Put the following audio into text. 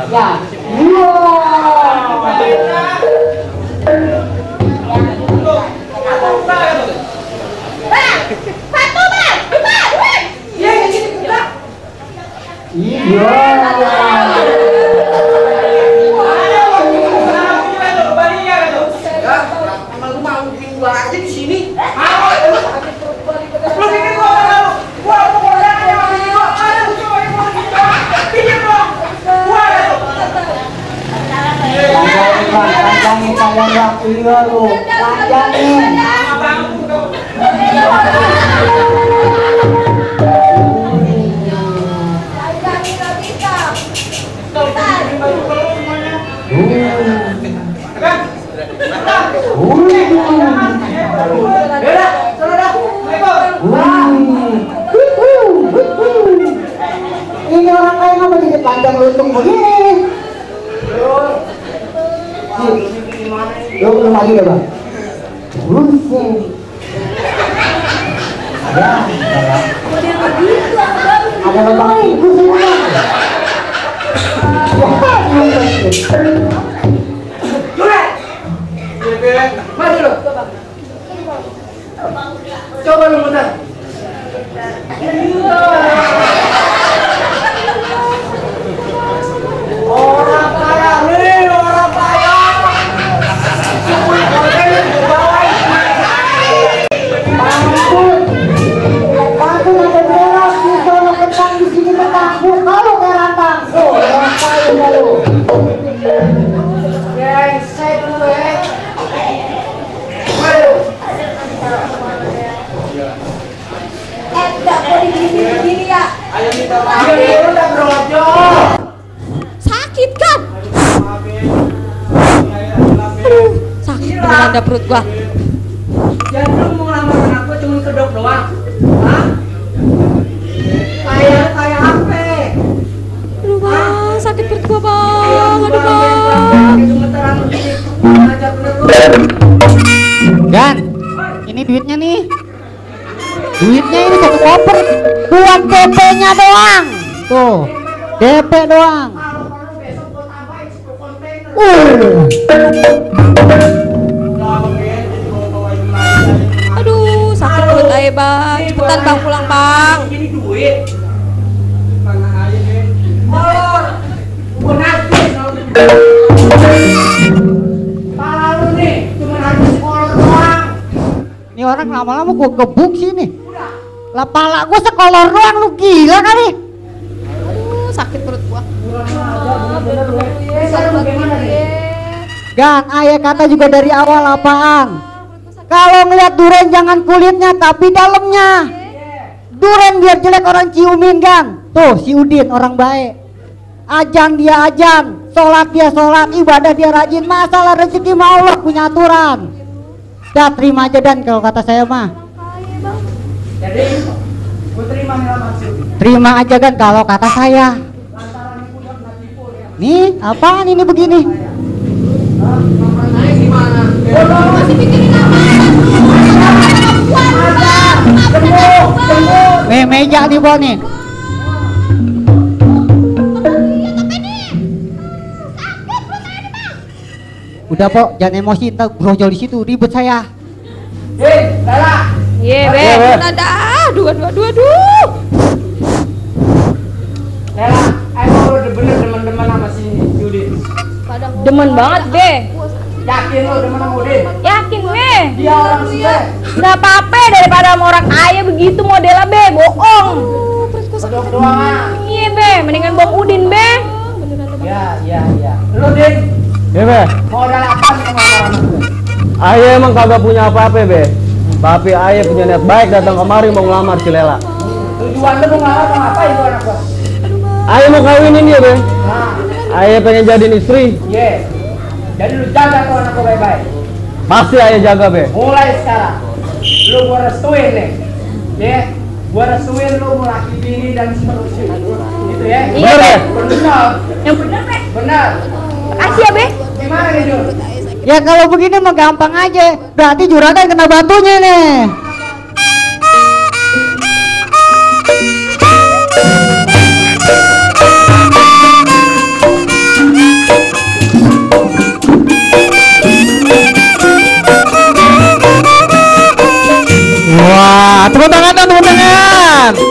Ya. Panjangin kalian waktunya lu, panjangin. Ini orang lain apa jadi panjang lutung begini? Lo belum lagi ya bang? Buset. Ada lubang tikus semua. Maju lo. Coba lu muter. Orang kaya nih, orang kaya. Aku ada belok di sono kentang di sini ketangku. Kalau kerantang, oh yang kaya lu. Brengsek lu Waduh. Enggak boleh gini-gini ya. Ayo minta maaf. Ini udah brojo. Sakit kan? Aduh, sakit beneran ada perut gua. Jangan lu mau ngelamar anak gua cuma kedok doang. Hah? Kayak apa? Aduh bang, sakit perut gua bang. Aduh bang. Gemeteran begini. Ngajar bener lu. Dan ini duitnya nih. Duitnya ini satu koper buat DP-nya doang. Tuh, DP doang. Aduh, sakit perut aja bang. Cepetan bang pulang bang. Ini duit. Tanah aja deh. Molor. Gua nagih. Palu nih, cuma habis sekolah doang. Ini orang lama-lama gua gebuk sini. Lah pala gua sekolor doang, lu gila kali. Aduh, sakit perut gua. Gan, ayah kata juga dari awal apaan? Kalau ngeliat duren jangan kulitnya tapi dalamnya. Duren biar jelek orang ciumin kan. Tuh si Udin orang baik. Ajan dia ajan, sholat dia sholat, ibadah dia rajin. Masalah rezeki mah Allah punya aturan. Dah terima aja Dan kalau kata saya mah. Jadi, gua terima nih maksud. Terima aja kan kalau kata saya. Nih, apaan ini begini? Naik gimana? Masih mikirin apa? Meja nih Bo nih. Udah Po, jangan emosi, ntar brojol di situ ribet saya. Hei, Lala. Iya, be. Dadah. Aduh. Lala, emang lu bener demen-demen sama si Yudin? Demen banget, be. Yakin lu demen sama Udin? Yakin, be. Dia orang sih. Nggak apa-apa daripada sama orang kaya begitu modelnya, be. Bohong. Kedok doang ah. Iya, be. Mendingan Bang Udin, be. Ya. Lu Din, Ya be, modal apa nih sama gue? ayah emang kagak punya apa-apa be. Tapi ayah punya niat baik datang kemari mau ngelamar si Lela. Tujuan lu mau ngelamar ngapain gua anak gua? Ayah mau kawinin dia be. Nah, Ayah pengen jadiin istri. iya. Jadi lu jaga tuh anak gua baik-baik. Pasti ayah jaga be. Mulai sekarang, lu gua restuin nih. Ya, gua restuin lu mau laki bini dan seterusnya. Gitu ya. Iya, Bener be. ya? Benar. Yang bener, be. Benar. Makasih ya, be. Gimana nih, Jun? Ya kalau begini mah gampang aja. Berarti juragan kena batunya nih. Tepuk tangan dong, tepuk tangan.